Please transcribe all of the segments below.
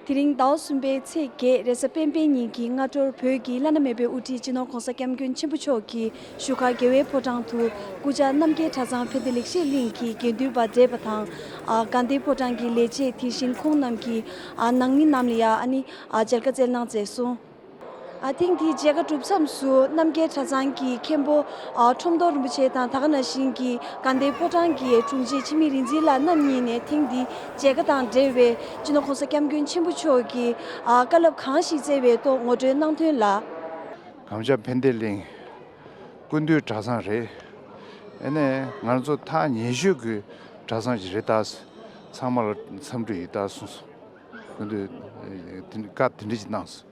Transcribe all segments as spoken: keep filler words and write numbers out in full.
དེ་རིང་ཟླ་བ་གསུམ་པའི་ཚེས་བརྒྱད་རེས་གཟའ་སྤེན་པའི་ཉིན་གྱི་སྔ་དྲོར་བོད་ཀྱི་བླ་ན་མེད་པའི་དབུ་ཁྲིད་སྤྱི་ནོར་༧གོང་ས་༧སྐྱབས་མགོན་ཆེན་པོ་མཆོག་གིས་བཞུགས་སྒར་རྒྱལ་བའི་ཕོ་བྲང་དུ་སྐུ་བཅར་རྣམ་རྒྱལ་གྲྭ་ཚང་ཕན་བདེ་ལེགས་བཤད་གླིང་གི་དགེ་འདུན་པ་བགྲེས་པ་དང་། ཨ་དགའ་ལྡན་ཕོ་བྲང་གི་ལས་བྱེད། དེ་བཞིན་ཁོང་རྣམས་ཀྱིས་ཨ་ནང་མི་རྣམས་ལ་ཡ་ཨ་ནི་ཨ་མཇལ་ཁ་བསྩལ་གནང་མཛད་སོང་། ཨ་ཐེངས་འདིའི་མཇལ་ཁ་གྲུབ་མཚམས་སུ་རྣམ་རྒྱལ་གྲྭ་ཚང་གི་མཁན་པོ་ཨ་ཁྲོམ་སྟོན་རིན་པོ་ཆེ་དང་། ད་ག་ནང་བཞིན་གྱི་དགའ་ལྡན་ཕོ་བྲང་གི་དྲུང་ཆེ་འཆི་མེད་རིག་འཛིན་ལགས་རྣམ་གཉིས་ནས་ཐེངས་འདིའི་མཇལ་ཁ་དང་འབྲེལ་བའི་སྤྱི་ནོར་༧གོང་ས་༧སྐྱབས་མགོན་ཆེན་པོ་མཆོག་གིས་ཨ་བཀའ་སློབ་གང་ཞིག་སྩལ་བའི་ཐོག་ངོ་སྤྲོད་གནང་དོན་ལ། གངས་ལྗོངས་ཕན་བདེ་གླིང་སྐུ་མདུན་གྲྭ་ཚང་རེད། ཨ་ནི་ང་ཚོ་ཐག་ཉེ་ཤོས་ཀྱི་གྲྭ་ཚང་ཞིག་རེད་ད། ཚང་མ་ལ་འཚམས་འདྲི་ཡོད་ད་གསུངས་སོང་། སྐུ་མདུན་དེ་བཀའ་དེ་འདྲ་ཞིག་གནང་སོང་།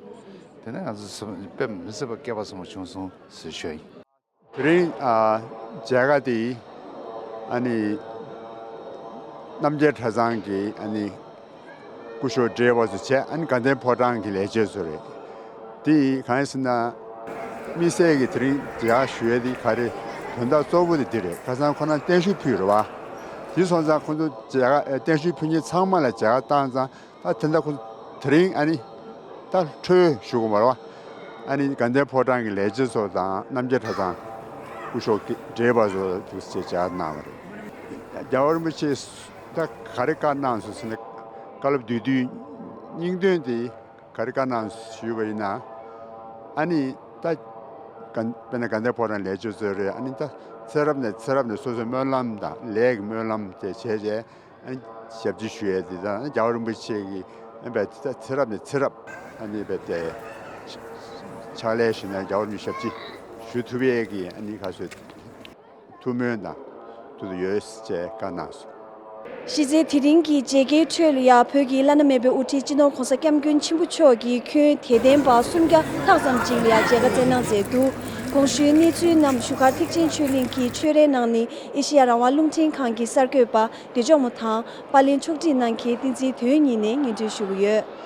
དེ་ནས་ང་ཚོ་དཔེ་མི་སྲིད་པ་སྐལ་པ་བཟང་པོ་བྱུང་སོང་ཟེར་ཞུ་ཡ་ཡིན། དེ་རིང་ཨ་མཇལ་ཁ་དེ་ཨ་ནི་རྣམ་རྒྱལ་གྲྭ་ཚང་གི་ཨ་ནི་སྐུ་ཞབས་བགྲེས་པ་ཚོ་བྱས། ཨ་ནི་དགའ་ལྡན་ཕོ་བྲང་གི་ལས་བྱེད་ཚོ་རེད། དེ་གང་ཡིན་ཟེར་ན། དམིགས་བསལ་གྱི་དེ་རིང་མཇལ་ཁ་ཞུ་ཡས་དེ་ག་རེ། དོན་དག་གཙོ་བོ་དེ་འདི་རེད། ཁ་སང་ཁོ་རང་བརྟན་བཞུགས་ཕུལ་རེད་བ། དེ་སོང་ཙང་ཁོ་ཚོ་མཇལ་ཁ་ཨེ་བརྟན་བཞུགས་ཕུལ་མཁན་ཚང་མ་ལ་མཇལ་ཁ་བཏང་ཙང་། ད་དེ་འདྲ་ཁོ་དེ་རིང་ཨ་ནི་ད་འཕྲོས་ཞུ་དགོས་མ་རེད་བ། ཨ་ནི་དགའ་ལྡན་ཕོ་བྲང་གི་ལས་བྱེད་ཚོ་དང་། རྣམ་རྒྱལ་གྲྭ་ཚང་སྐུ་ཞབས་བགྲེས་པ་ཚོ་ཐུགས་རྗེ་ཆེ་གནང་བ་རེད། རྒྱལ་བ་རིན་པོ་ཆེས་ད་ག་རེ་བཀའ་གནང་སོང་ཟེར་ན། བཀའ་སློབ་བསྡུས་བསྡུས་སྙིང་དོན་དེ་ག་རེ་བཀའ་གནང་ཞུས་པ་ཡིན་ན། ཨ་ནི་ད་དཔེར་ན་དགའ་ལྡན་ཕོ་བྲང་ལས་བྱེད་ཚོ་རེད། ཨ་ནི་ད་ཚེ་རབས་ནས་ཚེ་རབས་ནས་སོ་སོའི་སྨོན་ལམ་དང་ལས་ཀྱི་སྨོན་ལམ་དེ་བྱས་བྱས། ཨ་ནི་ཞབས་ཕྱི་ཞུ་ཡས་དེ་དང་། རྒྱལ་བ་རིན་པོ་ཆེ་གིས་ཨ་ནི་ཚེ་རབས་ནས་ཚེ་རབས་ཨ་ནི་ཕྱག་ལས་ཞུས་ན་རྒྱལ་བ་རིན་པོ་ཆེ་ཞབས་ཕྱི་ཞུ་ཐུབ་ཡས་ཀྱི་ཨ་ནི་ག་ཚོད་ཐུགས་སྨོན་དང་ཐུགས་སུ་ཡོད་ཅེས་བཀའ་གནང་སོང་། གཞི་རྩའི་དེ་རིང་གི་མཇལ་ཁའི་ཁྲོད་ལ་ཡང་བོད་ཀྱི་བླ་ན་མེད་པའི་དབུ་ཁྲིད་སྤྱི་ནོར་༧གོང་ས་༧སྐྱབས་མགོན་ཆེན་པོ་མཆོག་གིས་ཁྱོན་དད་ལྡན་པ་སུམ་བརྒྱ་ལྷག་ཙམ་ཅིག་ལ་ཡང་མཇལ་ཁ་བསྩལ་གནང་མཛད་འདུག། གོང་ཞུས་གནས་ཚུལ་རྣམས་བཞུགས་སྒར་ཐེག་ཆེན་ཆོས་གླིང་གི་ཆོས་རའི་ནང་ནས་ཨེ་ཤེ་ཡ་རང་དབང་རླུང་འཕྲིན་ཁང་གི་གསར་འགོད་པ་བདེ་མཆོག་མོ་དང་པར་ལེན་ཕྱོགས་སྒྲིག་གནང་མཁན་བསྟན་འཛིན་དོན་གཉིས་ནས་སྙན་སྒྲོན་ཞུ་གི་ཡོད།